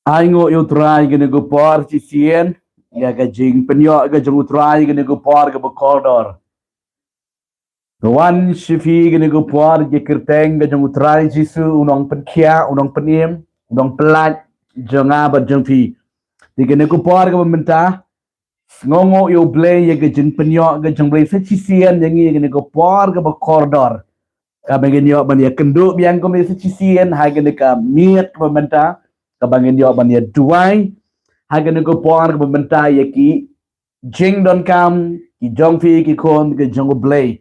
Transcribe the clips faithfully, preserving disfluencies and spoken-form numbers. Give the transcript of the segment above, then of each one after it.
Ai nguh ïa u Trai kane ka por shisien, ïa ka jingpynïoh ka jong u Trai kane ka por kaba kordor. Ka wan sha phi kane ka por ïa ka kyrteng ka jong u Trai Jisu, u nongpynkhiah, u nongpynim, u nongpyllait jong nga bad jong phi. Te kane ka por kaba mynta, sngewnguh ïa u Blei ïa ka jingpynïoh ka jong u Blei sa shisien ïa ngi kane ka por kaba kordor. Kaba ngin ïoh ban ïakynduh biang kumne sa shisien ha kane ka miet kaba mynta, kaba ngin ïoh ban ïaduwai ha kane ka por kaba mynta ïa ki jingdonkam ki jong phi ki khun ki jong u Blei.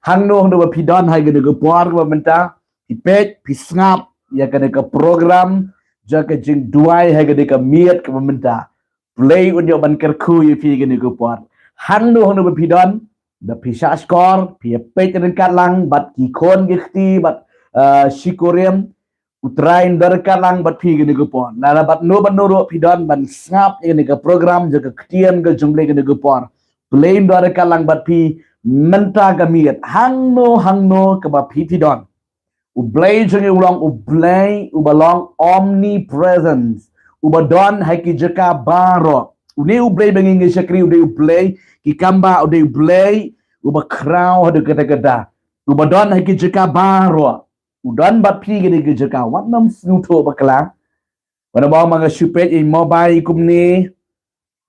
Hangno hangno ba phi don ha kane ka por kaba mynta, phi peit, phi sngap ïa kane ka program jong ka jingduwai ha kane ka miet kaba mynta. Blei un ïoh ban kyrkhu ïa phi kane ka por. Hangno hangno ba phi don, ba phi shah shkor, phi ïa peit ryngkat lang bad ki khun ki kti bad, eh, shi kurim, u Trai un don ryngkat lang bad phi kane ka por. Lada bad no bad no ruh phi don ban sngap ïa kane ka program jong ka ktien ka jong u Blei kane ka por, Blei un don ryngkat lang bad phi mynta ka miet, hangno hangno kaba phi phi don. U Blei jong ngi u long u Blei uba long omnipresence, uba don ha ki jaka baroh. Une u Blei ba ngi ngi shakri u dei u Blei ki kamba, u dei u Blei uba khraw haduh katta katta, uba don ha ki jaka baroh. U don bad phi kane ka jaka, wat nym sngewthuh bakla. Wat nym ong ma nga shu peit ïa i mobile kumne.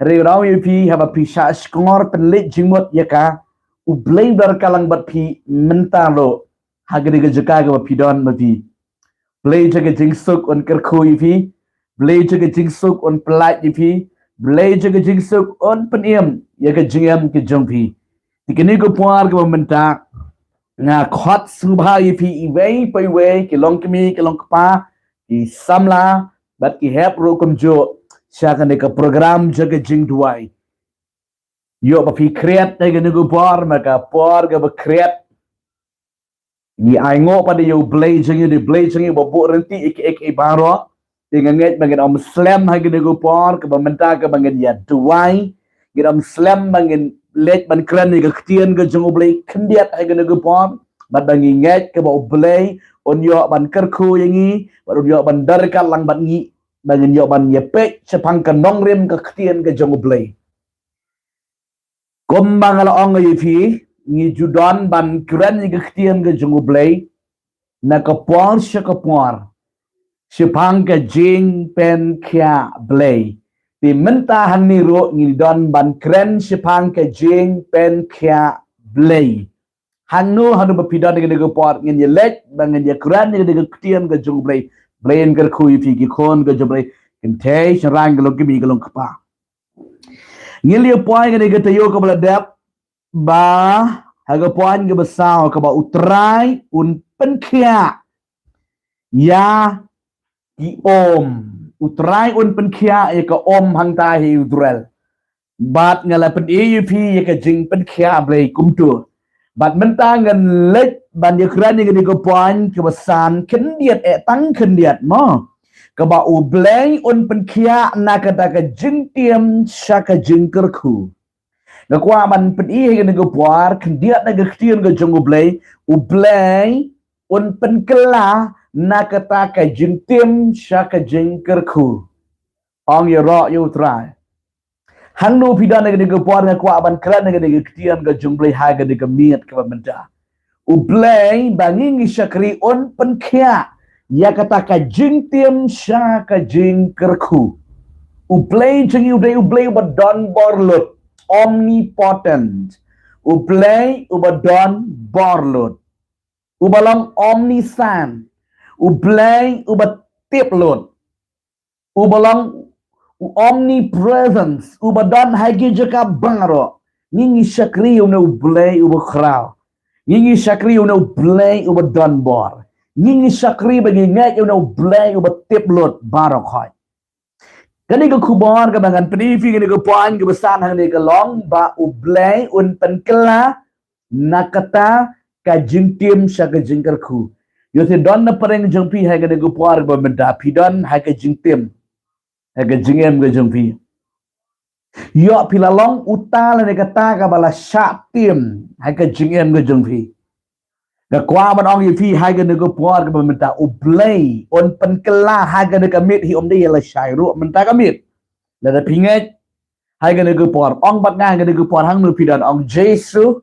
Hynrei nga ong ïa phi, haba phi shah shkor pynleit jingmut ïa ka, u Blei un don ryngkat lang bad phi mynta ruh ha kane ka jaka kaba phi don ma phi. Blei jong ka jingsuk un kyrkhu ïa phi. Blei jong ka jingsuk un pyllait ïa phi. Blei jong ka jingsuk un pynim ïa ka jingim ka jong phi. Te kane ka por kaba mynta, nga khot sngewbha ïa phi iwei pa iwei, ki longkmie, ki longkpa, ki samla bad ki hep ruh kumjuh sha kane ka program jong ka jingduwai. Ïoh ba phi khriat ha kane ka por, ma ka por kaba khriat. Ngi ai nguh pat ïa u Blei jong ngi, u Blei jong ngi uba buh ryntih ïa kiei kiei baroh. Te nga ngeit ba ngin ym slem ha kane ka por kaba mynta kaba ngin ïaduwai. Ngin ym slem ba ngin leit ban kren ïa ka ktien ka jong u Blei khyndiat ha kane ka por. Bad ba ngi ngeit kaba u Blei un ïoh ban kyrkhu ïa ngi, bad un ïoh ban don ryngkat lang bad ngi, ba ngin ïoh ban ïa peit shaphang ka nongrim ka ktien ka jong u Blei. Kumba nga la ong ïa phi, ngi ju don ban kren ïa ka ktien ka jong u Blei na ka por sha ka por, shaphang ka jingpynkhiah Blei. Te mynta hangne ruh ngi don ban kren shaphang ka jingpynkhiah Blei. Hangno hangno ba phi don ha kane ka por, ngin ïa leit ba ngin ïa kren ïa kane ka ktien ka jong u Blei. Blei un kyrkhu ïa phi ki khun ka jong u Blei. Kynthei, shynrang, ki longkmie, ki longkpa. Ngi la ïa poi kane ka taïew kaba la dep, ba ha ka point kaba saw, kaba u Trai un pynkhiah ïa ki um. U Trai un pynkhiah ïa ka um hangta ha Israel. Bad nga la pyni ïa phi ïa ka jingpynkhiah Blei kumto. Bad mynta ngan leit ban ïa kren ïa kane ka point kaba san khyndiat, eh, tang khyndiat mo. Kaba u Blei un pynkhiah na kata ka jingtim sha ka jingkyrkhu. Nga kwah ban pyni ha kane ka por khyndiat na ka ktien ka jong u Blei, u Blei un pynkylla na kata ka jingtim sha ka jingkyrkhu. Ong ïaroh ïa u Trai. Hangno phi don ha kane ka por, nga kwah ban kren ha kane ka ktien ka jong u Blei ha kane ka miet kaba mynta. U Blei ba ngi ngi shakri un pynkhiah ïa kata ka jingtim sha ka jingkyrkhu. U Blei jong ngi u dei u Blei uba don bor lut, omnipotent. U Blei uba don bor lut. Uba long omniscient. U Blei uba tip lut. Uba long u omnipresence, uba don ha ki jaka baroh. Ngi ngi shakri ïa une u Blei uba khraw. Ngi ngi shakri ïa une u Blei uba don bor. Ngi ngi shakri bad ngi ngeit ïa une u Blei uba tip lut baroh khoit. Kane ka khubor kaba ngan pyni ïa phi kane ka point kaba san hangne ka long ba u Blei un pynkylla na kata ka jingtim sha ka jingkyrkhu. Ïoh te don na pdeng jong phi ha kane ka por kaba mynta, phi don ha ka jingtim, ha ka jingim ka jong phi. Ïoh phi la long uta lane kata kaba la shah tim ha ka jingim ka jong phi. Nga kwah ban ong ïa phi ha kane ka por kaba mynta, U Blei un pynkylla ha kane ka miet hi, um dei ïa lashai ruh mynta ka miet. Lada phi ngeit ha kane ka por, ong bad nga ha kane ka por, hangno phi don, ong, Jisu,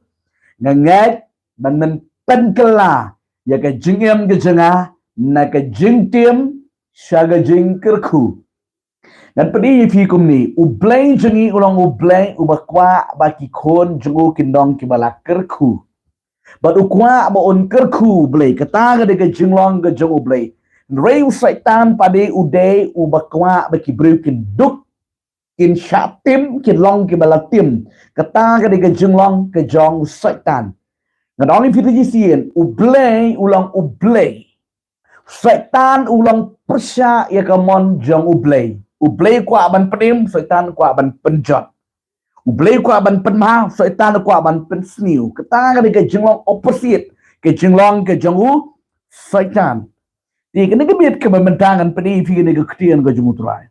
nga ngeit ban men pynkylla ïa ka jingim ka jong nga na ka jingtim sha ka jingkyrkhu. Ngan pyni ïa phi kumne, U Blei jong ngi u long U Blei uba kwah ba ki khun jong u kin long kiba la kyrkhu. Bad u kwah ba un kyrkhu U Blei, kata ka dei ka jinglong ka jong U Blei. Hynrei u Soitan pat u dei uba kwah ba ki briew kin duk, kin shah tim, kin long kiba la tim. Kata ka dei ka jinglong ka jong u Soitan. Ngan ong ïa phi te shisien, U Blei u long U Blei. Soitan u long pyrshah ïa ka mon jong U Blei. U Blei kwah ban pynim, Soitan kwah ban pynjot. U Blei kwah ban pynbha, Soitan kwah ban pynsniew. Kata ka dei ka jinglong opposite, ka jinglong ka jong u Soitan. Te kane ka miet kaba mynta ngan pyni ïa phi kane ka ktien ka jong U Trai.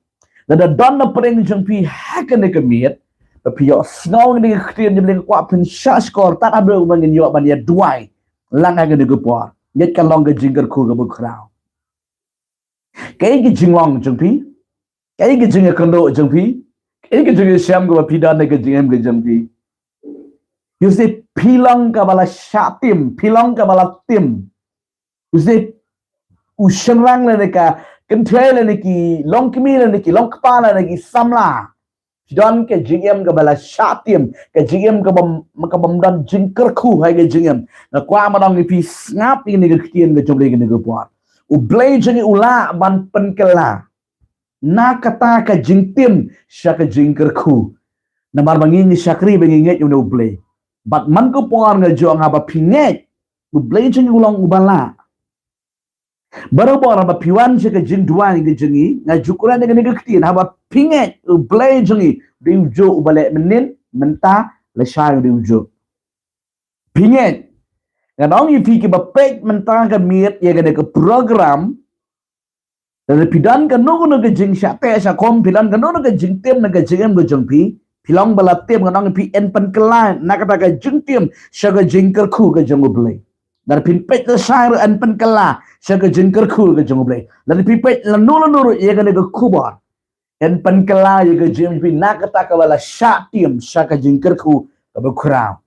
Lada don na pdeng jong phi ha kane ka miet, ba phi ïohsngew kane ka ktien jong U Blei, nga kwah phin shah shkor tad haduh ba ngin ïoh ban ïa duwai lang ha kane ka por. Ngeit kan long ka jingkyrkhu kaba khraw. Kaei ka jinglong jong phi? Kaei ka jingïakynduh jong phi? Kaei ka jingïashem kaba phi don ha ka jingim ka jong phi? You see, phi long kaba la shah tim, phi long kaba la tim. You see, u shynrang lane ka kynthei lane ki longkmie lane ki longkpa lane ki samla, phi don ka jingim kaba la shah tim, ka jingim kaba, kaba ym don jingkyrkhu ha ka jingim. Nga kwah ban ong ïa phi, sngap ïa kane ka ktien ka jong U Blei kane ka por. U Blei jong ngi u lah ban pynkylla na kata ka jingtim sha ka jingkyrkhu. Namar ba ngi ngi shakri ba ngi ngeit ïa une U Blei. Bad man ka por nga jong nga ba phi ngeit, U Blei jong ngi u long uba lah. Barabor haba phi wan sha ka jingduwai ka jong ngi, nga ju kren ïa kane ka ktien, haba phi ngeit U Blei jong ngi u dei ujuh uba leh mynnin, mynta, lashai u dei ujuh. Phi ngeit, ngan ong ïa phi kiba peit mynta ka miet ïa kane ka program, lada phi don kano kano ka jingshah teh shah khum, phi don kano kano ka jingtim na ka jingim ka jong phi, phi long ba la tim, ngan ong ïa phi, yn pynkylla na kata ka jingtim sha ka jingkyrkhu ka jong U Blei. Lada phin peit lashai ruh, yn pynkylla sha ka jingkyrkhu ka jong U Blei. Lada phi peit lano lano ruh ïa kane ka khubor, yn pynkylla ïa ka jingim phi na kata kaba la shah tim sha ka jingkyrkhu kaba khraw.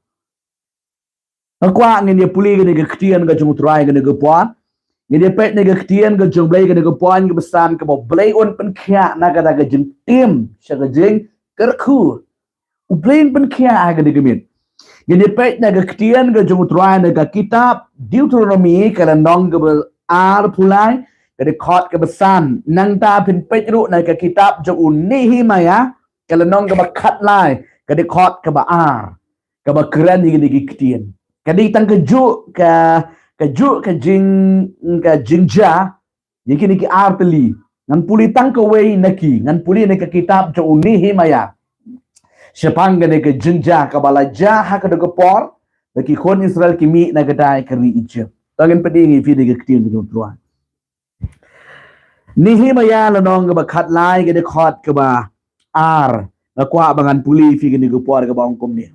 Nga kwah ngin ïa pule kane ka ktien ka jong U Trai kane ka por. Ngin ïa peit kane ka ktien ka jong U Blei kane ka por, kaba san, kaba U Blei un pynkhiah na kata ka jingtim sha ka jingkyrkhu. U Blei un pynkhiah ha kane ka miet. Ngin ïa peit kane ka ktien ka jong U Trai na ka kitab Deuteronomi, ka lynnong kaba arphew lai, ka dkhot kaba san. Nangta phin peit ruh na ka kitab jong u Nehemiah, ka lynnong kaba khatlai, ka dkhot kaba ar, kaba kren ïa kine ki ktien. Ka dei tang kajuh ka, kajuh ka jing, ka jingjia ïa kine ki ar tylli. Ngan pule tang kawei na ki, ngan pule na ka kitab jong u Nehemiah. Shaphang kane ka jingjia kaba la jia ha kata ka por, ba ki khun Israel ki mih na ka dei ka ri Egypt. To ngin peit ïa kine ki ktien ka jong U Trai. Nehemiah lynnong kaba khatlai, ka dkhot kaba ar. Nga kwah ba ngan pule ïa kine ki por kaba ong kumne.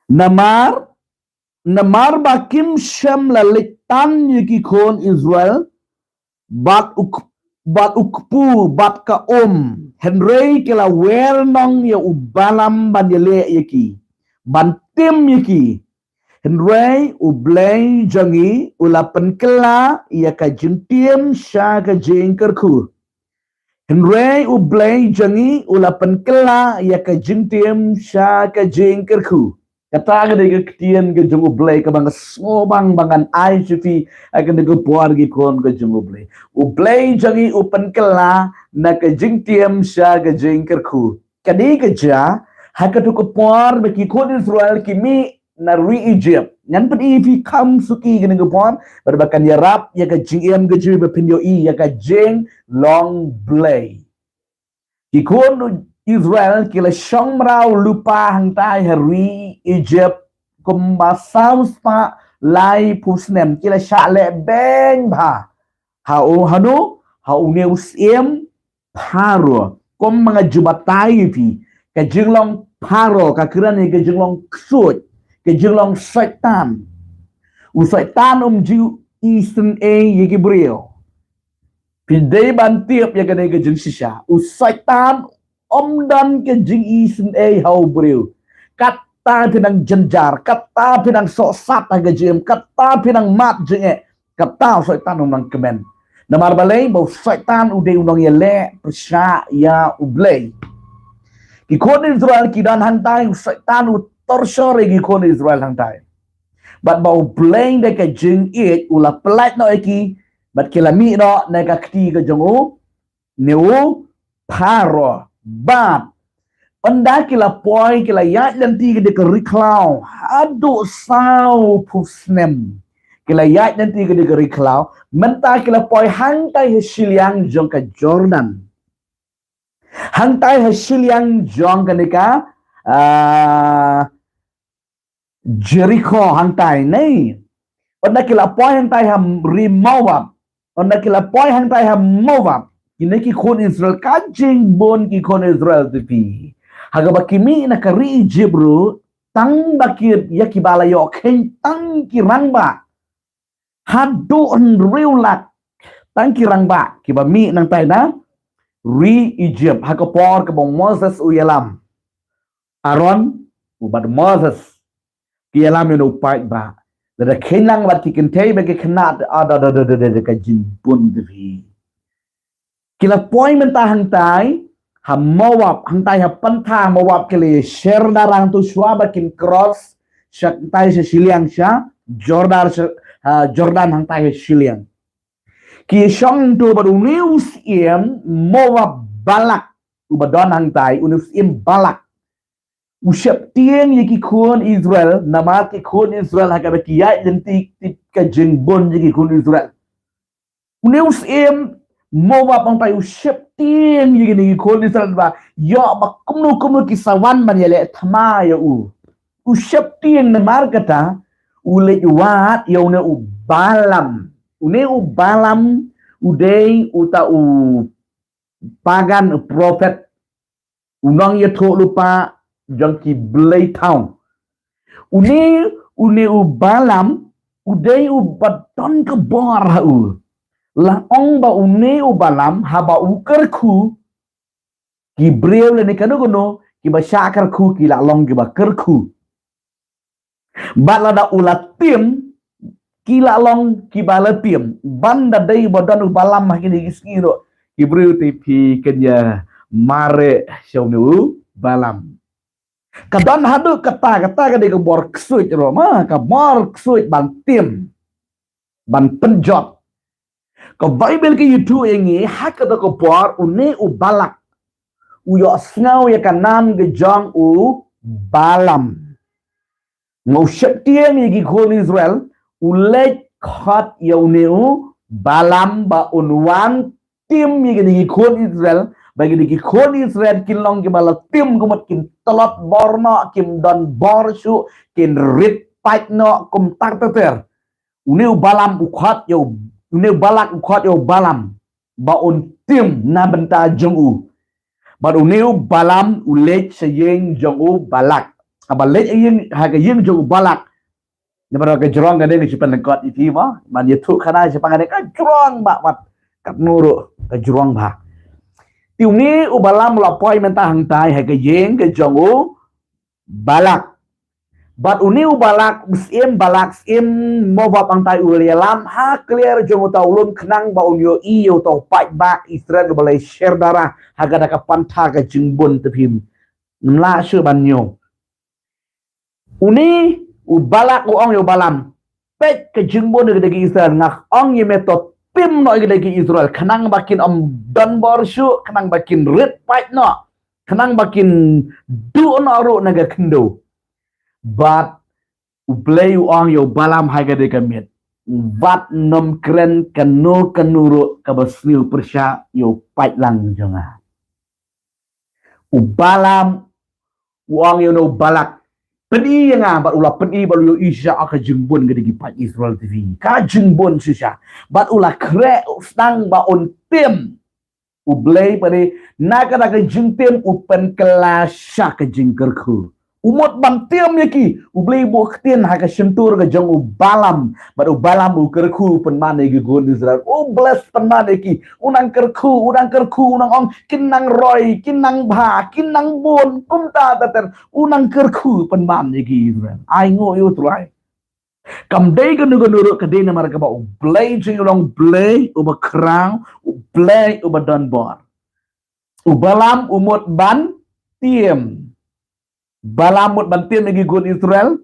Namar, namar ba kim shym la leit tan ïa ki khun Israel bad u k-, bad u kpu bad ka um, hynrei ki la wer nong ïa u Balaam ban ïaleh ïa ki, ban tim ïa ki. Hynrei U Blei jong ngi u la pynkylla ïa ka jingtim sha ka jingkyrkhu. Hynrei U Blei jong ngi u la pynkylla ïa ka jingtim sha ka jingkyrkhu. Kata ka dei ka ktien ka jong U Blei kaba nga sngewbang ba ngan ai sha phi ha kane ka por, ki khun ka jong U Blei. U Blei jong ngi u pynkylla na ka jingtim sha ka jingkyrkhu. Ka dei ka jia ha kata ka por ba ki khun Israel ki mih na ri Egypt. Ngan pyni ïa phi kham suki kane ka por, bad ba kan ïarap ïa ka jingim ka jong phi ba phin ïohi ïa ka jinglong Blei. Ki khun Israel ki la shong mraw lypa hangtai ha ri Egypt kumba saw spah laiphew snem, ki la shah leh beiñ bha. Ha u, hano? Ha une u syiem Pharaoh. Kum ma nga ju batai ïa phi, ka jinglong Pharaoh ka kren ïa ka jinglong ksuid, ka jinglong Soitan. U Soitan um ju isynei ïa ki briew. Phi dei ban tip ïa kane ka jingshisha. U Soitan um don ka jingisynei ha u briew. Kata phi nang jynjar, kata phi nang sohsat ha ka jingim, kata phi nang mad jingeh, kata u Soitan um nang kmen. Namar balei? Ba u Soitan u dei u nongïaleh pyrshah ïa U Blei. Ki khun Israel ki don hangtai, u Soitan u torture ïa ki khun Israel hangtai. Bad ba U Blei da ka jingïeit u la pyllait noh ïa ki, bad ki la mih noh na ka kti ka jong u, ne u Pharaoh. Bad ynda ki la poi, ki la ïaid lynti ka dei ka ri khlaw haduh saw phew snem. Ki la ïaid lynti ka dei ka ri khlaw, mynta ki la poi hangtai ha shiliang jong ka Jordan. Hangtai ha shiliang jong kane ka, ah, Jericho hangtai ne. Ynda ki la poi hangtai ha ri Moab. Ynda ki la poi hangtai ha Moab. Kine ki khun Israel, ka jingbun ki khun Israel te phi. Ha kaba ki mih na ka ri Egypt ruh, tang ba ki ïa kiba la ïoh kheiñ tang ki rangbah. Haduh hynriew lak tang ki rangbah kiba mih nangtai na ri Egypt ha ka por kaba u Moses u ïalam. Aaron u bad Moses ki ïalam ïa u paidbah. Lada kheiñ lang bad ki kynthei bad ki khynnah, ah, da, da, da, da, da, da, ka jingbun te phi. Ki la poi mynta hangtai ha Moab, hangtai ha pantha Moab ki la ïa sher darang tu shuwa ba kin cross sha hangtai sha shiliang sha Jordan, sha, ha, Jordan hangtai ha shiliang. Ki shong tu bad une u syiem Moab Balak, uba don hangtai, une u syiem Balak. U sheptieng ïa ki khun Israel, namar ki khun Israel ha kaba ki ïaid lynti tip ka jingbun ïa ki khun Israel. Une u syiem Moab hangtai u sheptieng ïa kine ki khun Israel ba ïoh ba kumno kumno ki sa wan ban ïaleh thma ïa u. U sheptieng namar kata u leit wad ïa une u Balaam. Une u Balaam u dei uta u pagan, u prophet, u nongïathuhlypa jong ki blei thaw. Une, une u Balaam u dei uba don ka bor ha u. La ong ba une u Balaam haba u kyrkhu, ki briew lane kano kano kiba shah kyrkhu ki la long kiba kyrkhu. Bad lada u la tim, ki la long kiba la tim. Ban da dei ba don u Balaam ha kine ki sngi ruh, ki briew te phi kin ïa mareh sha une u Balaam. Ka don haduh kata, kata ka dei ka bor ksuid ruh ma, ka bor ksuid ban tim, ban pynjot. Ka Baibl ka ïathuh ïa ngi ha kata ka por une u Balak u ïohsngew ïa ka nam ka jong u Balaam. Nga u sheptieng ïa ki khun Israel, u leit khot ïa une u Balaam ba un wan tim ïa kine ki khun Israel, ba kine ki khun Israel kin long kiba la tim, kumta kin tlot bor noh, kin don bor shuh, kin rit pait noh kumta ter ter. Une u Balaam u khot ïa u, une u Balak u khot ïa u Balaam ba un tim na bynta jong u. Bad une u Balaam u leit sha ïing jong u Balak. Haba leit ha ïing, ha ka ïing jong u Balak, namar ka jrong kane nga shu pynlyngkot ïa phi mo, ban ïathuh khana shaphang kane ka jrong bha, wat katno ruh ka jrong bha. Te une u Balaam u la poi mynta hangtai ha ka ïing ka jong u Balak. Bad une u Balak, u syiem Balak, syiem Moab hangtai, u la ïalam ha kliar jong uta u lum khnang ba un ïohi ïa uta u paidbah Israel uba la sher darah ha kata ka pantha ka jingbun te phi. Ngim lah shuh ban ñiew. Une u Balak u ong ïa u Balaam, peit ka jingbun ïa kine ki Israel, nga ong ïa me to tim noh ïa kine ki Israel khnang ba kin ym don bor shuh, khnang ba kin rit pait noh, khnang ba kin duh noh ruh na ka khyndew. Bad U Blei u ong ïa u Balaam ha kane ka miet, wat nym kren kano kano ruh kaba sniew pyrshah ïa u paidlang jong nga. U Balaam u ong ïa une u Balak, pyni ïa nga. Bad u la pyni bad u ïohi shisha ka jingbun kine ki paid Israel te phi, ka jingbun shisha. Bad u la khreh u sdang ba un tim. U Blei pat na kata ka jingtim u pynkylla sha ka jingkyrkhu. U mut ban tiam ïa ki. U Blei buh ktien ha ka shyntur ka jong u Balaam. Bad u Balaam u kyrkhu pynban ïa ki khun Israel. U bless pynban ïa ki. U nang kyrkhu, u nang kyrkhu, u nang ong, kin nang roi, kin nang bha, kin nang bun, kumta ter ter. U nang kyrkhu pynban ïa ki Israel. Ai nguh ïa u Trai. Kam dei kano kano ruh, ka dei namar kaba u Blei jong ngi u long Blei uba khraw, u Blei uba don bor. U Balaam u mut ban tiam. Balaam mut ban tiam ïa ki khun Israel.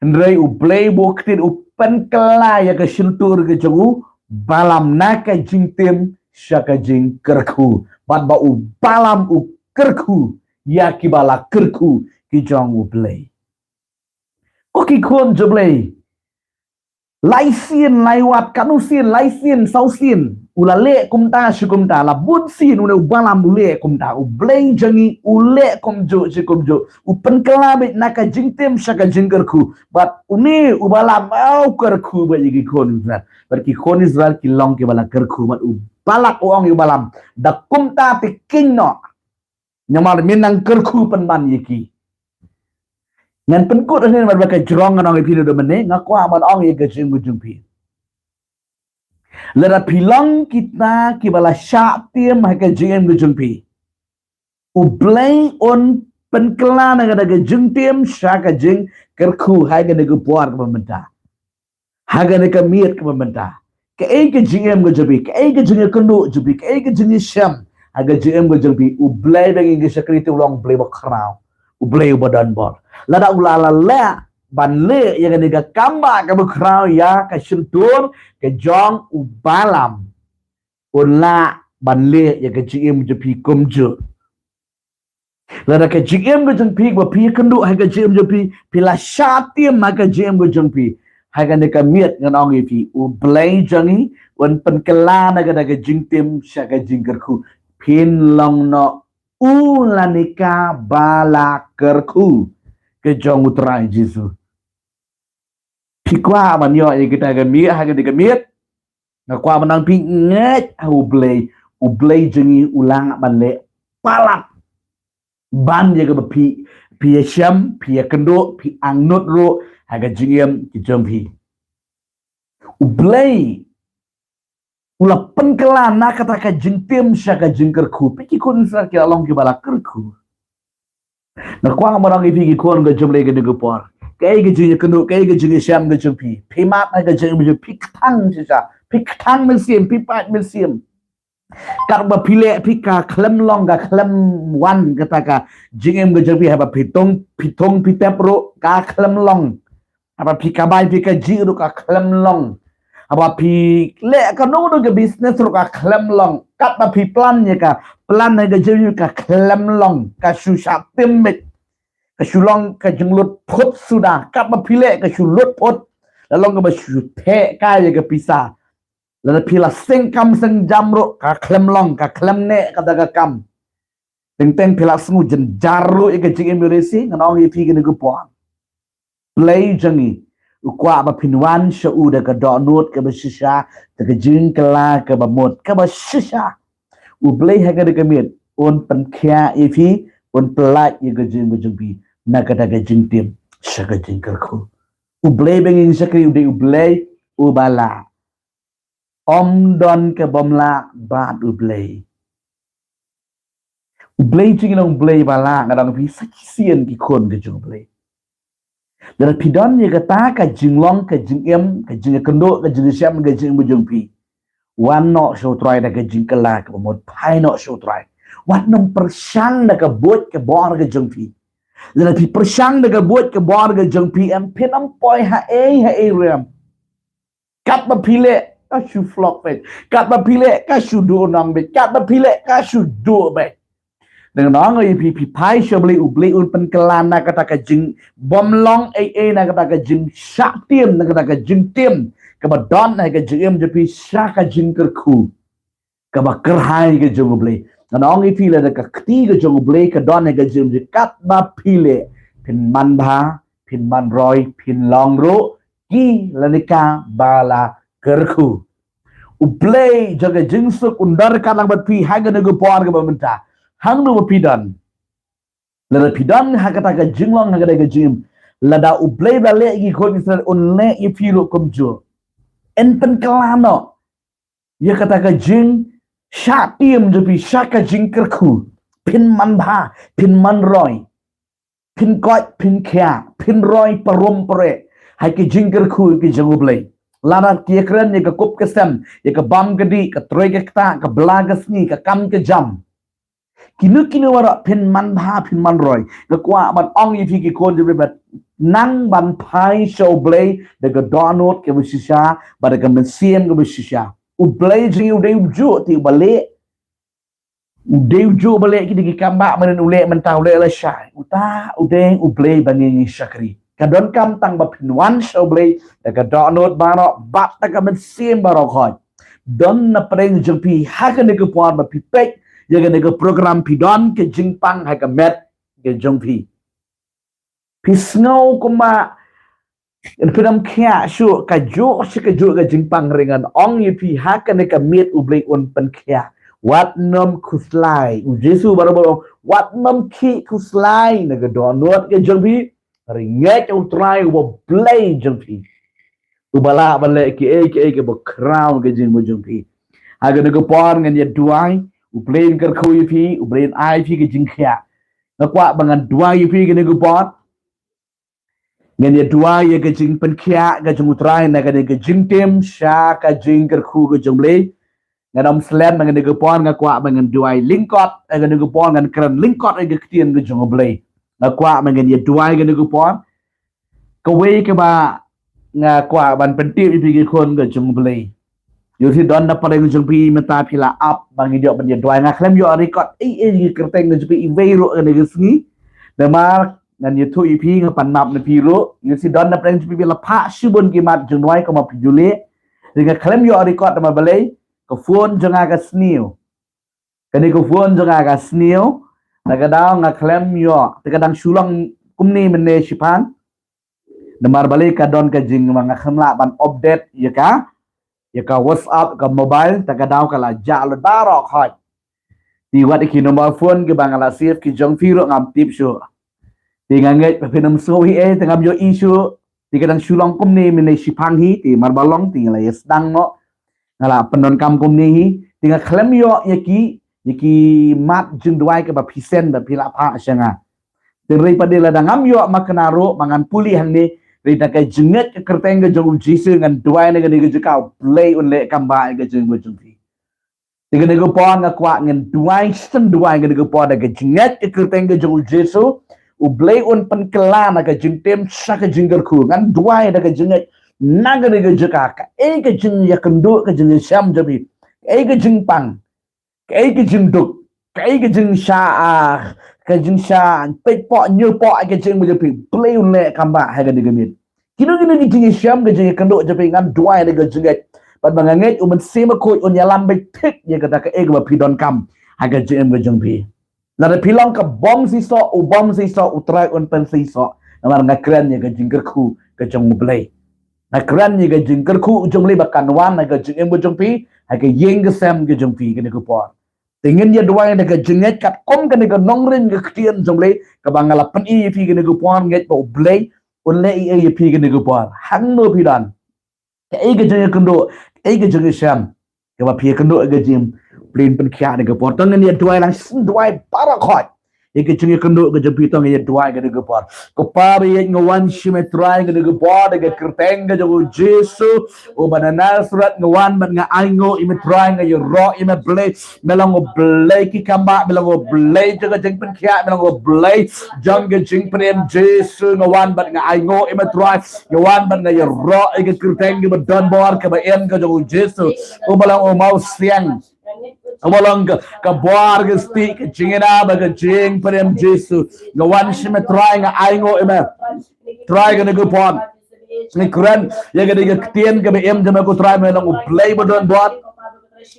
Hynrei u Blei buh ktien, u pynkylla ïa ka shyntur ka jong u Balaam na ka jingtiam sha ka jingkyrkhu. Bad ba u Balaam u kyrkhu ïa kiba la kyrkhu ki jong u Blei. Ko ki khun jong u Blei. Lai sien, lai wat, katno sien, lai sien, saw sien. U la leh kumta shi kumta, la bun sien, une u Balaam u leh kumta. U Blei jong ngi u leh kumjuh shi kumjuh. U pynkylla beit na ka jingtiam sha ka jingkyrkhu. Bad une u Balaam, ah, u kyrkhu beit ïa ki khun Israel. Bad ki khun Israel ki long kiba la kyrkhu. Bad u Balak u ong ïa u Balaam, da kumta te kheiñ noh. Namar me nang kyrkhu pynban ïa ki. Ngan pynkut hangne namar ba ka jrong ngan ong ïa phi naduh mynne, nga kwah ban ong ïa ka jingim ka jong phi. Lada phi long kita kiba la shah tiam ha ka jingim ka jong phi, u Blei un pynkylla na kata ka jingtiam sha ka jingkyrkhu ha kane ka por kaba mynta. Ha kane ka miet kaba mynta. Kaei ka jingim ka jong phi, kaei ka jingïakynduh jong phi, kaei ka jingïashem ha ka jingim ka jong phi. U Blei ba ngi ïeng shakri te u long Blei ba khraw, u Blei uba don bor. Lada u la leh ban leh ïa kane ka kam ba kaba khraw ïa ka shyntur ka jong u Balaam, un lah ban leh ïa ka jingim jong phi kumjuh. Lada ka jingim ka jong phi ba phi ïakynduh ha ka jingim jong phi, phi la shah tiam ha ka jingim ka jong phi, ha kane ka miet ngan ong ïa phi, u Blei jong ngi un pynkylla na kata ka jingtiam sha ka jingkyrkhu. Phin long noh u lane ka ba la kyrkhu ka jong u Trai Jisu. Phi kwah ban ïoh ïa kita ka miet ha kane ka miet? Nga kwah ban ong phi ngeit ha u Blei. U Blei jong ngi u lah ban leh palat ban ïa kaba phi, phi ïashem, phi ïakynduh, phi angnud ruh ha ka jingim ka jong phi. U Blei u la pynkylla na kata ka jingtiam sha ka jingkyrkhu. Phi ki khun Israel ki la long kiba la kyrkhu. Nga kwah ban ong ïa phi ki khun ka jong u Blei kane ka por. Kaei ka jingïakynduh, kaei ka jingïashem ka jong phi, phi mad ha ka jingim jong phi, phi kthang shisha, phi kthang mynsiem, phi pait mynsiem. Katba phi leh phi ka khlem long ka khlem wan kata ka jingim ka jong phi, haba phi thung, phi thung phi tep ruh ka khlem long. Haba phi kabai phi kajih ruh ka khlem long. Haba phi leh kano kano ka business ruh ka khlem long. Katba phi plan ïa ka, plan ïa ka jingim ka khlem long. Ka shu shah tiam beit. Ka shu long ka jinglut phut suda. Katba phi leh ka shu lut phut. La long kaba shu theh kai ïa ka pisa. Lada phi la seng kam seng jam ruh ka khlem long, ka khlem neh kata ka kam. Teng teng phi la sngew jynjar ruh ïa ka jingim Ïoh-resi, ngan ong ïa phi kane ka por. Blei jong ngi u kwah ba phin wan sha u da ka dohnud kaba shisha, da ka jingkylla kaba mut kaba shisha. U Blei ha kane ka miet un pynkhiah ïa phi, un pyllait ïa ka jingim ka jong phi na kata ka jingtiam sha ka jingkyrkhu. U Blei ba ngi shakri u dei u Blei uba lah. Ym don ka bym lah bad u Blei. U Blei jong ngi long Blei ba lah, nga dang phi sa shisien ki khun ka jong u Blei. Lada phi don ïa kata ka jinglong, ka jingim, ka jingïakynduh, ka jingïashem, ka jingim ka jong phi, wan noh sha u Trai da ka jingkylla kaba mut, phai noh sha u Trai. Wat nym pyrshang da ka buit ka bor ka jong phi. Lada phi pyrshang da ka buit ka bor ka jong phi, em phin ym poi ha ei ha ei ruh em. Katba phi leh ka shu flop beit. Katba phi leh ka shu duh nong beit. Katba phi leh ka shu duh beit. Dang nong ïa phi, phi phai sha u Blei, u Blei un pynkylla na kata ka jingbymlong ei ei, na kata ka jingshah tiam, na kata ka jingtiam kaba don ha ka jingim jong phi sha ka jingkyrkhu kaba kyrhai ka jong u Blei. Ngan ong ïa phi, lada ka kti ka jong u Blei ka don ha ka jingim jong phi, katba phi leh phin manbha, phin manroi, phin long ruh ki lane ka ba la kyrkhu. U Blei jong ka jingsuk un don ryngkat lang bad phi ha kane ka por kaba mynta. Hangno ba phi don, Lada phi don ha kata ka jinglong, ha kata ka jingim, lada U Blei u la leh ïa ki khun Israel, un leh ïa phi ruh kumjuh. Yn pynkylla noh ïa kata ka jingshah tiam jong phi sha ka jingkyrkhu. Phin manbha, phin manroi, phin koit, phin khiah, phin roi parom pare ha ki jingkyrkhu ki jong U Blei. Lada ki ïakren ïa ka kup ka sem, ïa ka bam ka dih, ka trei ka ktah, ka bla ka sngi, ka kam ka jam, kino kino baroh phin manbha, phin manroi. Nga kwah ban ong ïa phi ki khun jong U Blei, ba nang ban phai sha U Blei da ka dohnud kaba shisha bad da ka mynsiem kaba shisha. U Blei jong ngi u dei ujuh te uba leh. U dei ujuh uba leh kine ki kam ba mynnin u leh mynta, u leh lashai. Uta u dei U Blei ba ngi ngi shakri. Ka donkam tang ba phin wan sha U Blei da ka dohnud baroh bad da ka mynsiem baroh khoit. Don na pdeng jong phi ha kane ka por ba phi peit ïa kane ka program, phi don ka jingpang ha ka met ka jong phi. Phi sngew kumba phin ym khiah shuh, kajuh shi kajuh ka jingpang, hynrei ngan ong ïa phi, ha kane ka miet U Blei un pynkhiah. Wat nym khuslai. U Jisu baroh baroh, wat nym khih khuslai na ka dohnud ka jong phi. Hynrei ngeit ha U Trai uba Blei jong phi, uba lah ban leh kiei kiei kiba khraw ka jingim jong phi. Ha kane ka por ngan ïa duwai, U Blei un kyrkhu ïa phi, U Blei un ai phi ka jingkhiah. Nga kwah ba ngan duwai ïa phi kane ka por. Ngan ïa duwai ïa ka jingpynkhiah ka jong U Trai na kane ka jingtim sha ka jingkyrkhu ka jong U Blei. Ngan ym slem na kane ka por, nga kwah ba ngan duwai lyngkot, eh, kane ka por ngan kren lyngkot ïa ka ktien ka jong U Blei. Nga kwah ba ngan ïa duwai kane ka por. Kawei kaba nga kwah ban pyntip ïa phi ki khun ka jong U Blei. Ïohi don na pdeng jong phi mynta phi la ap ba ngin ïoh ban ïa duwai. Nga khlem ïoh record ei ei ki kyrteng ka jong phi iwei ruh kane ka sngi. Namar ngan ïathuh ïa phi, nga pan map na phi ruh. Ïohi don na pdeng jong phi phi la phah shibun ki mat jingduwai kumba phi ju leh. Te nga khlem ïoh record namar balei, ka phone jong nga ka sniew. Kane ka phone jong nga ka sniew. Na ka daw nga khlem ïoh. Te ka dang shu long kumne mynne shiphang. Namar balei, ka don ka jing ba nga khlem lah ban update ïa ka, ïa ka WhatsApp, ka mobile, te ka daw ka la jah lut baroh khoit. Te wat ïa ki number phone kiba nga la save ki jong phi ruh ngam tip shuh. Te nga ngeit ba phin ym sngew hi ei, te ngam ïohi shuh. Te ka dang shu long kumne mynne shiphang hi, te mar ba long te nga la ïa sdang noh. Nga la pyndonkam kumne hi, te nga khlem ïoh ïa ki, ïa ki mat jingduwai kiba phi send ba phi la phah sha nga. Te hynrei pat de lada ngam ïoh makna ruh, ma ngan pule hangne, hynrei da ka jingngeit ka kyrteng ka jong U Jisu ngan duwai na kane ka jaka, U Blei un leh kam ba ïa ka jingim ka jong phi. Te kane ka por nga kwah ngin duwai, shisien duwai kane ka por da ka jingngeit ka kyrteng ka jong U Jisu, U Blei un pynkylla na ka jingtim sha ka jingkyrkhu. Ngan duwai da ka jingngeit na kane ka jaka, kaei ka jingïakynduh, ka jingïashem jong phi, kaei ka jingpang, kaei ka jingduk, kaei ka jingshah, ah, ka jingshah peit poh ñiew poh ka jingim jong phi, U Blei un leh kam ba ha kane ka miet. Kino kino ki jingïashem, ka jingïakynduh jong phi, ngan duwai da ka jingngeit. Bad ba nga ngeit U Mynsiem Bakhuid un ïalam beit thik ïa kata kaei kaba phi donkam ha ka jingim ka jong phi. Lada phi long ka bym seisoh, u bym seisoh, U Trai un pynseisoh. Namar nga kren ïa ka jingkyrkhu ka jong U Blei. Nga kren ïa ka jingkyrkhu jong U Blei ba kan wan ha ka jingim ka jong phi, ha ka ïing ka sem ka jong phi kane ka por. Te ngin ïa duwai da ka jingngeit katkum kane ka nongrim ka ktien jong U Blei kaba nga la pyni ïa phi kane ka por, ngeit ba U Blei un leh ei ei ïa phi kane ka por. Hangno phi don, kaei ka jingïakynduh, kaei ka jingïashem kaba phi ïakynduh ïa ka jingim, U Blei un pynkhiah kane ka por. To ngin ïa duwai lang, shisien duwai baroh khoit ïa ka jingïakynduh ka jong phi, to ngin ïa duwai kane ka por. Ko Pa ba ïeit, nga wan sha me Trai kane ka por da ka kyrteng ka jong U Jisu uba na Nasareth, nga wan bad nga ainguh ïa me Trai, nga ïaroh ïa me Blei. Me long U Blei ki kam ba, me long U Blei jong ka jingpynkhiah, me long U Blei jong ka jingpynim. Jisu, nga wan bad nga ainguh ïa me Trai, nga wan bad nga ïaroh ïa ka kyrteng kaba don bor kaba im ka jong U Jisu uba long U Mawsiang, uba long ka, ka bor, ka stieh, ka jingïada bad ka jingpynim. Jisu, nga wan sha me Trai, nga ainguh ïa me Trai kane ka por. Nga kren ïa kane ka ktien kaba im jong me ko Trai, me long U Blei ba don bor.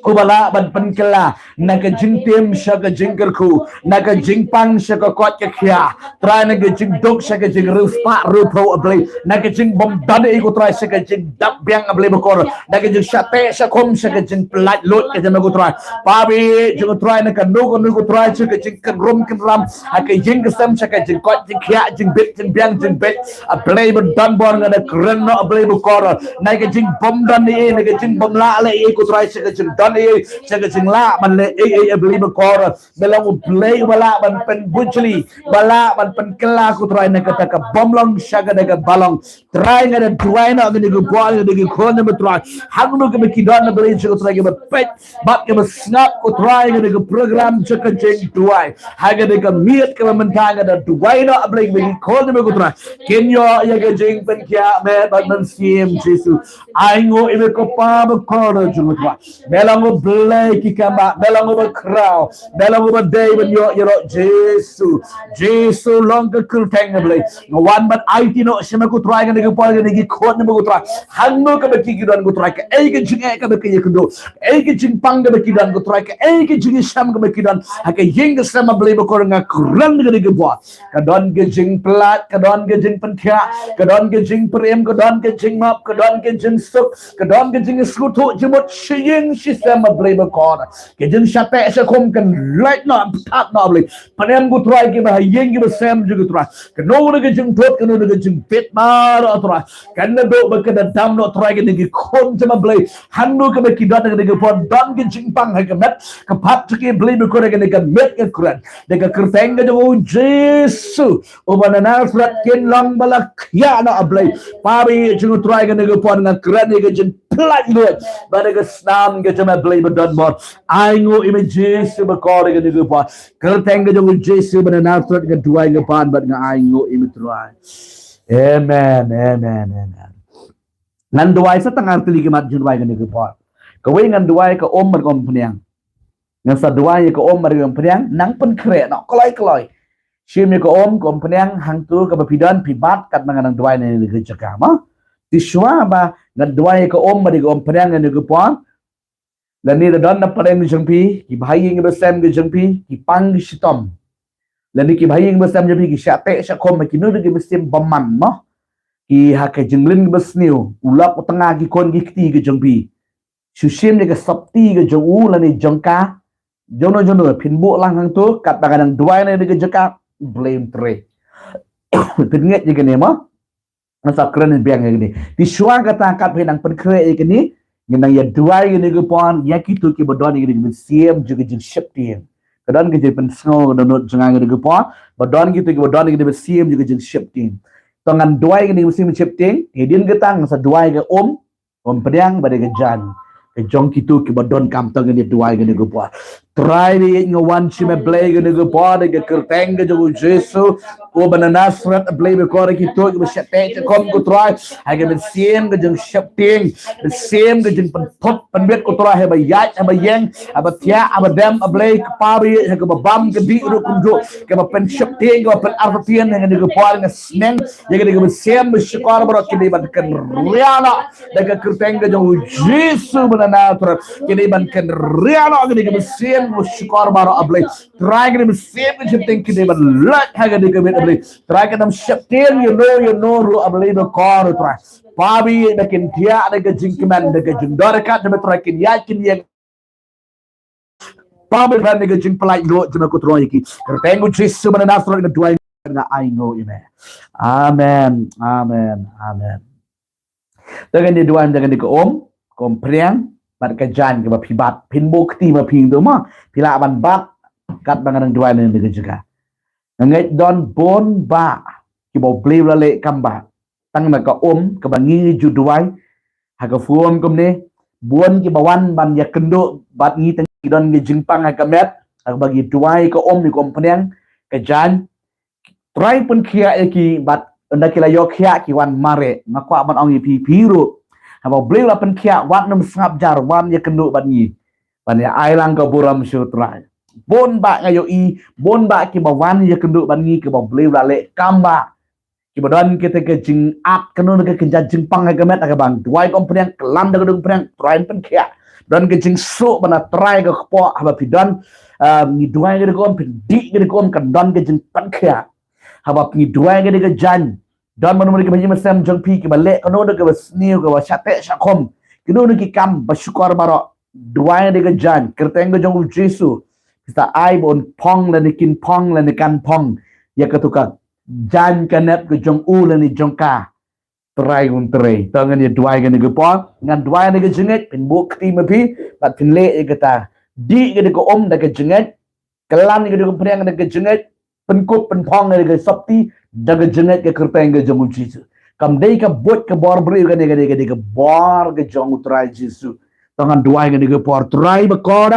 Uba lah ban pynkylla na ka jingtim sha ka jingkyrkhu, na ka jingpang sha ka koit ka khiah, Trai, na ka jingduk sha ka jingriewspah riewphew, A Blei, na ka jingbymdon ei, ko Trai, sha ka jingdap biang, A Blei bakor, na ka jingshah teh shah khum sha ka jingpyllait luid, ka jingma, ko Trai. Pabi jong, ko Trai, na kano kano, ko Trai, sha ka jingkynrum kynram ha ka ïing ka sem, sha ka jingkoit jingkhiah, jingbit jingbiang, jingbit, A Blei badonbor, nga da kren noh, A Blei bakor, na ka jingbymdon ei, na ka jingbymlah leh ei, ko Trai, sha ka jingdon ei, sha ka jinglah ban leh ei ei, A Blei bakor. Me long U Blei uba lah ban pynbujli, ba lah ban pynkylla, ko Trai, na kata kaba ym long sha kata kaba long. Trai, nga da duwai noh ïa kine ki khun, ïa kine ki khun, ko Trai, hangno kaba ki don, A Blei, ko Trai, kiba peit bad kiba sngap, ko Trai, ïa kane ka program jong ka jingduwai, ha kane ka miet kaba mynta, nga da duwai noh, A Blei, ba ki khun, ko Trai, kin ïoh ïa ka jingpynkhiah met bad mynsiem Jisu. Ainguh ïa me, ko Pa bakor jong, ko Trai. Me long U Blei ki kambah, me long uba khraw, me long uba dei ban ïoh ïaroh, Jisu. Jisu, long ka kyrteng, A Blei. Nga wan ban aiti noh sha me, ko Trai, ïa kine ki khun, ko Trai, hangno kaba ki don, ko Trai, kaei ka jingeh kaba ki ïakynduh, kaei ka jingpang kaba ki don, ko Trai, kaei ka jingïashem kaba ki don ha ka ïing ka sem, A Blei bakor, nga kren ïa kine ki khun. Ka don ka jingpyllait, ka don ka jingpynkhiah, ka don ka jingpyrem, ka don ka jingmap, ka don ka jingsuk, ka don ka jingsngewthuh jingmut sha ïing sha sem, A Blei bakor. Ka jingshah teh shah khum kan lait noh, pynthut noh, A Blei. Pynïeng, ko Trai, kiba ha ïing kiba sem jong, ko Trai. Kano kano ka jingthut, kano kano ka jingpit baroh, Trai, kan da duh bad kan da dam noh, Trai, ïa kine ki khun jong me, A Blei. Hangno kaba ki don, ïa kine ki khun, don ka jingpang ha ka met ka phad jong ki, A Blei bakor, ïa kane ka miet nga kren da ka kyrteng ka jong U Jisu uba na Nasareth, kin long ba la khiah noh, A Blei. Pabi jong, ko Trai, ïa kine ki khun, nga kren ïa ka jingpyllait luid bad ka snam ka jong me, A Blei badonbor. Ainguh ïa me, Jisu bakor, ïa kine ki khun. Kyrteng ka jong U Jisu uba na Nasareth nga duwai, nga pan bad nga ainguh ïa me, Trai. Amen, amen, amen. Ngan duwai sa tang artylli ki mat jingduwai ïa kine ki khun. Kawei, ngan duwai ïa ka um bad ka umphniang. Ngan sa duwai ïa ka um bad ka umphniang, nang pynkhreh noh kloi kloi. Shim ïa ka um, ka umphniang hangto kaba phi don, phi bat katba nga dang duwai na kane ka jaka, mo. Te shuwa ba ngan duwai ïa ka um bad ka umphniang ïa kine ki khun, lane da don na pdeng jong phi kiba ha ïing kiba sem ka jong phi ki pang ki shitom, lane kiba ha ïing kiba sem jong phi ki shah teh shah khum, kino kino ki mynsiem bymman, mo, ki ha ka jingleh kaba sniew, u lok u tnga ki khun ki kti ka jong phi. Shu shim ïa ka sopti ka jong u lane jong ka, jong no jong no, phin buh lang hangto katba nga dang duwai na kane ka jaka, Blei un trei. Phin ngeit ïa kane, mo. Ngan sa kren biang ïa kane. Te shuwa kata, katba phi nang pynkhreh ïa kane, ngan nang ïa duwai ïa kine ki khun, ïa kito kiba don ïa kine ki mynsiem jong ka jingsheptieng. Ka don ka jingpynsngew ka dohnud jong nga ïa kine ki khun, ba don kito kiba don ïa kine ki mynsiem jong ka jingsheptieng. To ngan duwai ïa kine ki mynsiem sheptieng, hadien kata ngan sa duwai ïa ka um, umphniang bad ïa ka jaiñ ka jong kito kiba donkam. To ngin ïa duwai ïa kine ki khun. Trai, nga wan sha me, Blei, ïa kine ki khun, da ka kyrteng ka jong U Jisu uba na Nasareth, A Blei bakor, ïa kito kiba shah teh shah khum, ko Trai, ha ka mynsiem ka jingsheptieng, mynsiem ka jingpynthut pynbit, ko Trai, haba ïaid, haba ïeng, haba thiah, haba dem, A Blei, ko Pa, ha kaba bam ka dih ruh kumjuh, kaba pynsheptieng, kaba pynartatien, ha kine ki khun, nga sneng ïa kine ki mynsiem ba shukor baroh, ki dei ban kynriah noh da ka kyrteng ka jong U Jisu uba na Nasareth. Ki dei ban kynriah noh kine ki mynsiem ba shukor baroh, A Blei. Trai, kine ki mynsiem ki sheptieng ki dei ban lait ha kane ka miet, A Blei. Trai, kin ym sheptieng ïa no ïa no ruh, A Blei bakor, Trai. Pabi, ba kin thiah da ka jingkmen, da ka jingdon ryngkat, da ba, Trai, kin ïaid kin ïeng. Pabi, ban ïa ka jingpyllait luid jong me, ko Trai, ïa ki. Kyrteng U Jisu uba na Nasareth nga duwai, nga ainguh ïa me. Amen. Amen. Amen. To ngin ïa duwai da kane ka um, ka umphniang bad ka jaiñ kaba phi bat. Phin buh kti ma phi, to, mo. Phi lah ban bat katba nga dang duwai na kane ka jaka. Nga ngeit don bun bah kiba U Blei u la leh kam bah tang na ka um kaba ngi ju duwai ha ka forum kumne. Bun kiba wan ban ïakynduh bad ngi, tang ki don ki jingpang ha ka met, ha kaba ngi duwai ka um, ïa ka umphniang, ka jaiñ. Trai pynkhiah ïa ki bad ynda ki la ïoh khiah ki wan mareh. Nga kwah ban ong ïa phi, phi ruh, haba U Blei u la pynkhiah, wat nym sngap jar, wan ïakynduh bad ngi ban ïa ai lang ka burom sha U Trai. Bun bah nga ïohi, bun bah kiba wan ïakynduh bad ngi kiba U Blei u la leh kam bah. Kiba don kita ka jingap, kano na ka kynja jingpang ha ka met, ha kaba ngi duwai ka umphniang, kyllan da ka dei ka umphniang, Trai pynkhiah. Don ka jingsuh ba na trai ka kpoh, haba phi don, ah, ngi duwai ka dei ka um, phin dih ka dei ka um, kan don ka jingpynkhiah. Haba ngi duwai ka dei ka jaiñ, don mano mano kiba ïa mynsiem jong phi, kiba leh kano na kaba sniew, kaba shah teh shah khum, kano na ki kam ba shukor baroh, duwai ka dei ka jaiñ, kyrteng ka jong u Jisu. Phi sa ai ba un phong lane kin phong lane kan phong ïa kato ka jaiñ ka nep ka jong u lane jong ka. Trai un trei. To ngan ïa duwai kane ka por, ngan duwai kane ka jingngeit, phin buh kti ma phi, bad phin leh ïa kata. Dih ka dei ka um da ka jingngeit, kyllan ka dei ka umphniang da ka jingngeit, pynkup pynphong ka dei ka sopti da ka jingngeit, ka kyrteng ka jong u Jisu. Kam dei ka buit ka bor briew kane, ka dei ka dei ka bor ka jong u Trai Jisu. To ngan duwai kane ka por, Trai bakhuid,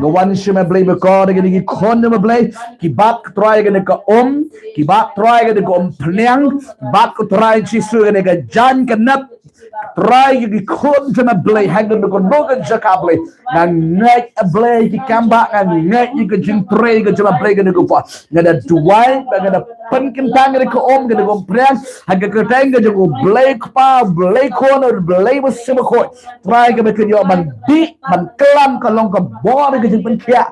nga wan sha me Blei bakhuid, kane ki khun me Blei, ki bat ka Trai kane ka um, ki bat Trai kane ka umphniang, ki bat ka Trai Jisu kane ka jaiñ ka nep, Trai ki khun jong me Blei, ha kano kano ka jaka Blei. Nga ngeit a Blei ki kam ba, nga ngeit ïa ka jingtrei ka jong me Blei kane ka por. Nga da duwai, ba nga da pynkyntang kane ka um, kane ka umphniang, ha ka kyrteng ka jong u Blei Kpa, Blei Khun, Blei Mynsiem Bakhuid. Trai kaba kin ïoh ban dih, ban kyllan ka long ka bor ka jingpynkhiah,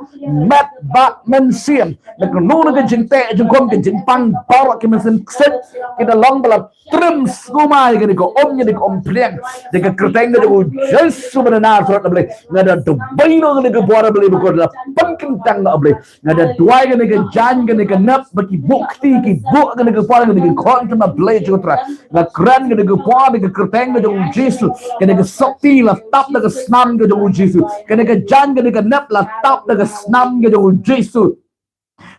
met bad mynsiem. Na kano na ka jingteh jingkhum, ka jingpang baroh ki mynsiem ksuid, ki da long ba la trem sngewmai kane ka um, kane ka umphniang. Da ka kyrteng ka jong u Jisu ba na Nasareth a Blei. Nga da duwai noh kane ka bor a Blei bakhuid, da pynkyntang noh a Blei. Nga da duwai kane ka jaiñ kane ka nep ba ki buh kti, ki buh kane ka por, kane ka khun jong me Blei jong u Trai. Nga kren kane ka por da ka kyrteng ka jong u Jisu. Kane ka sopti la tap da ka snam ka jong u Jisu. Kane ka jaiñ kane ka nep la tap da ka snam ka jong u Jisu.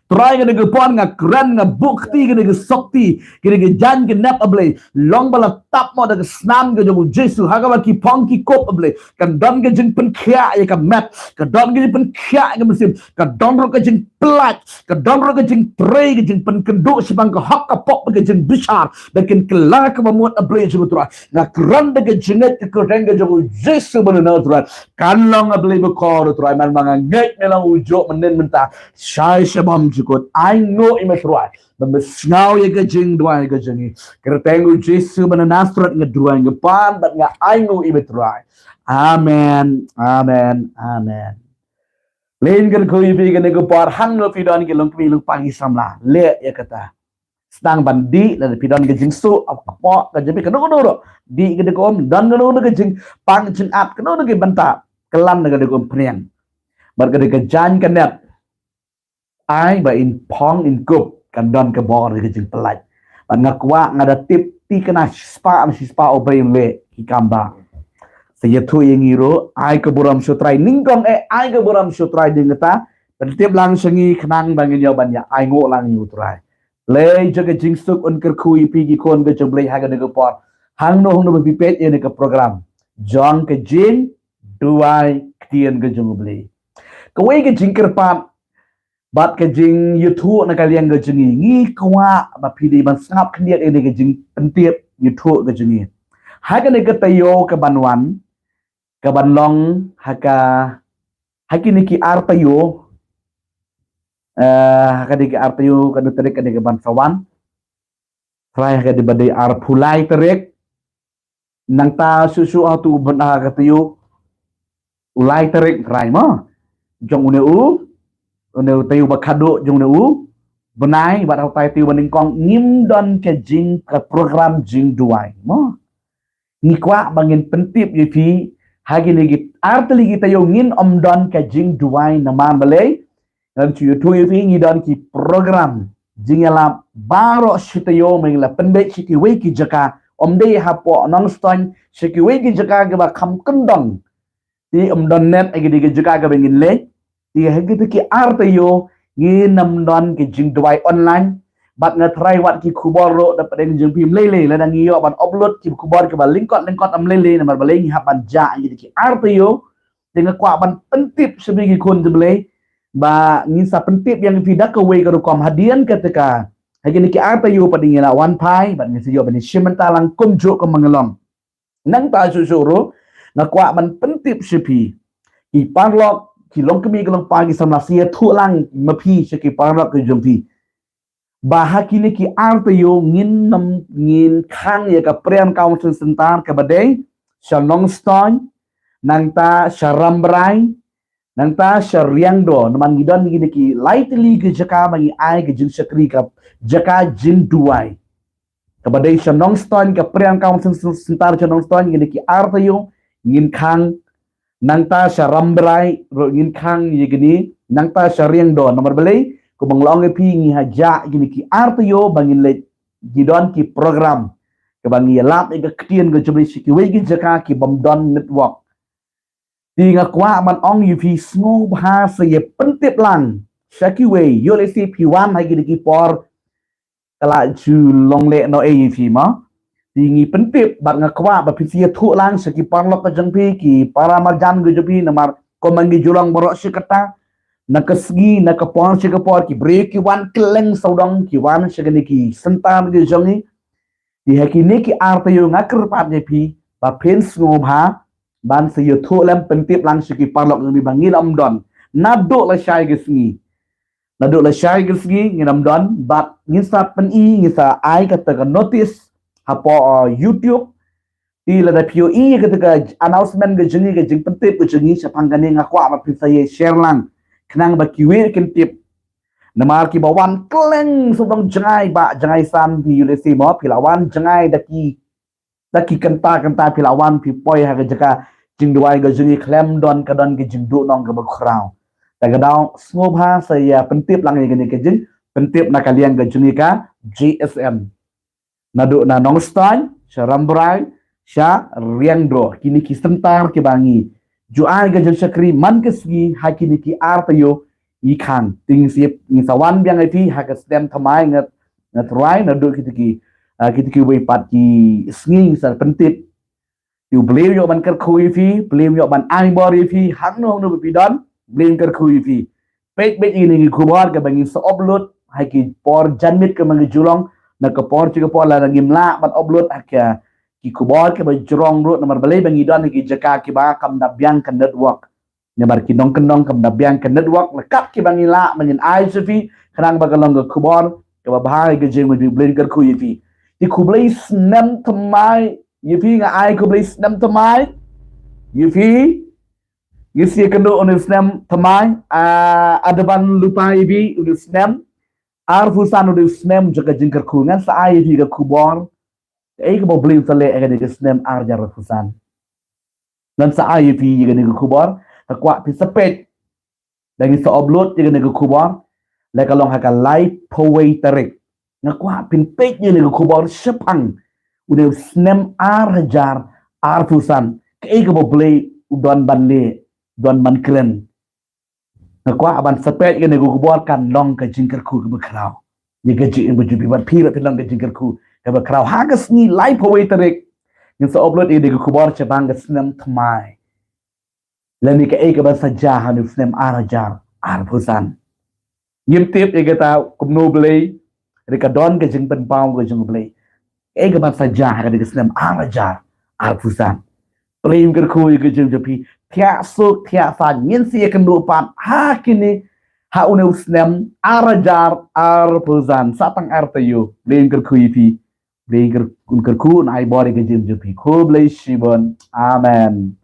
Trai kane ka por nga kren, nga buh kti kane ka sopti, kane ka jaiñ ka nep a Blei. Long ba la tap mo da ka snam ka jong u Jisu, ha kaba ki phong ki kup a Blei. Kan don ka jingpynkhiah ïa ka met, kan don ka jingpynkhiah ïa ka mynsiem, kan don ruh ka jingpyllait, kan don ruh ka jingtrei, ka jingpynkynduh shaphang ka hok ka pop, ka jingbishar, ba kin kylla kaba mut a Blei jong u Trai. Nga kren da ka jingngeit ka kyrteng ka jong u Jisu ba na Nasareth. Kan long a Blei bakhuid u Trai, man ba nga ngeit me long u juh mynnin mynta, shai sha bymjukut. Ai nguh ïa me Trai, ba me sngew ïa ka jingduwai ka jong ngi. Kyrteng u Jisu ba na Nasareth nga duwai nga pan, bad nga ai nguh ïa me Trai. Amen, amen, amen. Leh kyrkhu ïa phi kane ka por, hangno phi don ki longkmie longpa ki samla, leh ïa kata. Sdang ban dih, lada phi don ka jingsuh, ap ka pok, ka jingpih, kano kano ruh. Dih ka dei ka um, don kano kano ka jingpang jingap, kano kano ka bynta, kyllan ka dei ka umphniang. Bad ka dei ka jaiñ ka nep. Ai ba in phong in kup, kan don ka bor ka jingpyllait. Bad nga kwah, nga da tip, ti kane shispah, shispah u briew leh ki kam ba. Sa ïathuh ïa ngi ruh, ai ka burom sha u Trai, nyngkong eh, ai ka burom sha u Trai ding kata, pyntip lang sha ngi khnang ba ngin ïoh ban ïa ai nguh lang ïa u Trai. Lei jong ka jingsuk un kyrkhu ïa phi ki khun ka jong u Blei ha kane ka por. Hangno hangno ba phi peit ïa kane ka program jong ka jingduwai ktien ka jong u Blei. Kawei ka jingkyrpad bad ka jingïathuh na ka liang ka jong ngi, ngi kwah ba phi dei ban sngap khyndiat ïa kane ka jingpyntip ïathuh ka jong ngi. Ha kane ka taïew ka ban wan, ka ban long ha ka, ha kine ki ar taïew, eh, ha kane ki ar taïew, ka dei tarik kane ka ban sa wan. Trai ha ka dei ba dei arphew lai tarik. Nangta shuh shuh ha tu ban ha ka taïew u lai tarik Trai mo. Jong une u, une u taïew ba khatduh jong une u bnai, bad ha u tai taïew ba nyngkong ngim don ka jing, ka program jingduwai mo. Ngi kwah ba ngin pyntip ïa phi, ha kine ki ar tylli ki taïew ngin ym don ka jingduwai namar balei? Ngan shu ïathuh ïa phi, ngi don ki program jingïalap baroh shi taïew, ngi la pynbeit sha kiwei ki jaka, ym dei hapoh Nongstoiñ, sha kiwei ki jaka kiba kham kyndong. Te ym don net ha kine ki jaka kiba ngin leit. Te ha kito ki ar taïew ngin ym don ki jingduwai online. Bad nga tharai wat ki khubor ruh da pdeng jong phi ym lei lei, lada ngi ïoh ban upload ki khubor kiba lyngkot lyngkot ym lei lei, namar balei ngi hap ban jah ha kito ki ar taïew. Te nga kwah ban pyntip sha phi ki khun jong u Blei ba ngin sa pyntip ïa phi da kawei ka rukom hadien kata ka. Ha kine ki ar taïew pat ngin la wan phai, bad ngin sa ïoh ban ïashim bynta lang kumjuh kum ba ngi long. Nangta shuh shuh ruh, nga kwah ban pyntip sha phi. Ki paralok, ki longkmie ki longpa ki samla, sa ïathuh lang ma phi sha ki paralok ki jong phi. ba ha kine ki ar taïew ngin nym ngin khang ïa ka Prayer Counseling Center kaba dei sha Nongstoiñ, nangta sha Rambrai, nangta sha Riangdo, namar ngi don kine ki lai tylli ki jaka ba ngi ai ka jingshakri, ka jaka jingduwai. Kaba dei sha Nongstoiñ, ka Prayer Counseling Center sha Nongstoiñ, kine ki ar taïew ngin khang, nangta sha Rambrai ruh ngin khang ïa kine, nangta sha Riangdo. Namar balei? Kumba nga la ong ïa phi, ngi hajrong kine ki ar taïew ba ngin leit, ngi don ki program kaba ngi ïalap ïa ka ktien ka jong U Blei sha kiwei ki jaka ki bym don network. Te nga kwah ban ong ïa phi, sngewbha sa ïa pyntip lang sha kiwei. Ïoh lehse phi wan ha kine ki por ka la ju long lehnoh ïa phi mo. Te ngi pyntip bad nga kwah ba phin sa ïathuh lang sha ki paralok ka jong phi, ki para marjan ka jong phi, namar kumba ngi ju long baroh shi katta, na ka sngi na ka por shi ka por ki briew ki wan kylleng sawdong, ki wan sha kine ki center ka jong ngi. Te ha kine ki ar taïew nga kyrpad ïa phi ba phin sngewbha ban sa ïathuh lem, pyntip lang sha ki paralok jong phi ba ngin ym don naduh lashai ka sngi. Naduh lashai ka sngi ngin ym don, bad ngin sa pyni, ngin sa ai kata ka notice hapoh, uh, YouTube. Te lada phi ïohi ïa kata ka announcement ka jong ngi, ka jingpyntip ka jong ngi shaphang kane, nga kwah ba phin sa ïa share lang khnang ba kiwei kin tip. Namar kiba wan kylleng sawdong, jngai bah jngai san, phi ïoh lehse mo, phi la wan jngai da ki, da ki kynta kynta, phi la wan phi poi ha ka jaka jingduwai ka jong ngi, khlem don ka, don ka jingduhnong kaba khraw. Te ka daw sngewbha sa ïa pyntip lang ïa kane ka jingpyntip na ka liang ka jong ngi ka J S M. Naduh na Nongstoiñ, sha Rambrai, sha Riangdo, kine ki center kiba ngi ju ai ka jingshakri man ka sngi ha kine ki ar taïew ngi khang. Te ngi sa, ngi sa wan biang ïa phi ha ka snem thymmai, nga, nga tharai naduh kita ki, ah, kita kiwei pat ki sngi ngi sa pyntip. Te U Blei u ïoh ban kyrkhu ïa phi, U Blei u ïoh ban ai bor ïa phi, hangno hangno ba phi don, U Blei un kyrkhu ïa phi. Peit beit ïa kine ki khubor kaba ngin sa upload ha ki por janmiet kaba ngi ju long, na ka por shi ka por, lada ngim lah ban upload ha ki khubor kiba jrong ruh, namar balei? Ba ngi don ha ki jaka kiba kam da biang ka network. Namar ki nongkyndong kam da biang ka network, la kat kiba ngi lah ba ngin ai sha phi, khnang ba ka long ka khubor kaba bha ïa ka jingmut. U Blei un kyrkhu ïa phi. Te khublei snem thymmai ïa phi, nga ai khublei snem thymmai ïa phi. Ngi sa ïakynduh une u snem thymmai, ah, haduh ban lypa ïa phi, une u snem arphew san une u snem jong ka jingkyrkhu. Ngan sa ai ïa phi ka khubor kaei kaba U Blei un sa leh ha kane ka snem ar hajar arphew san. Ngan sa ai ïa phi ïa kane ka khubor, nga kwah phin sa peit. Da ngi sa upload ïa kane ka khubor, la ka long ha ka laiphew wei tarik. Nga kwah phin peit ïa kane ka khubor shaphang une u snem ar hajar arphew san, kaei kaba U Blei u don ban leh, don ban kren. Nga kwah ban sa peit ïa kane ka khubor, kan long ka jingkyrkhu kaba khraw ïa ka jingim ka jong phi, bad phi ruh phin long ka jingkyrkhu kaba khraw. Ha ka sngi laiphew wei tarik ngin sa upload ïa kane ka khubor shaphang ka snem thymmai, lane kaei kaban sa jia ha une u snem ar hajar arphew san. Ngim tip ïa kata kumno U Blei, hynrei ka don ka jingpynpaw ka jong U Blei kaei kaban sa jia ha kane ka snem ar hajar arphew san. U Blei un kyrkhu ïa ka jingim jong phi. Thiah suk thiah saiñ, ngin sa ïakynduh pat ha kine, ha une u snem ar hajar arphew san. Sa tang ar taïew. U Blei un kyrkhu ïa phi. U Blei un kyr-, un kyrkhu, un ai bor ïa ka jingim jong phi. Khublei shibun. Amen.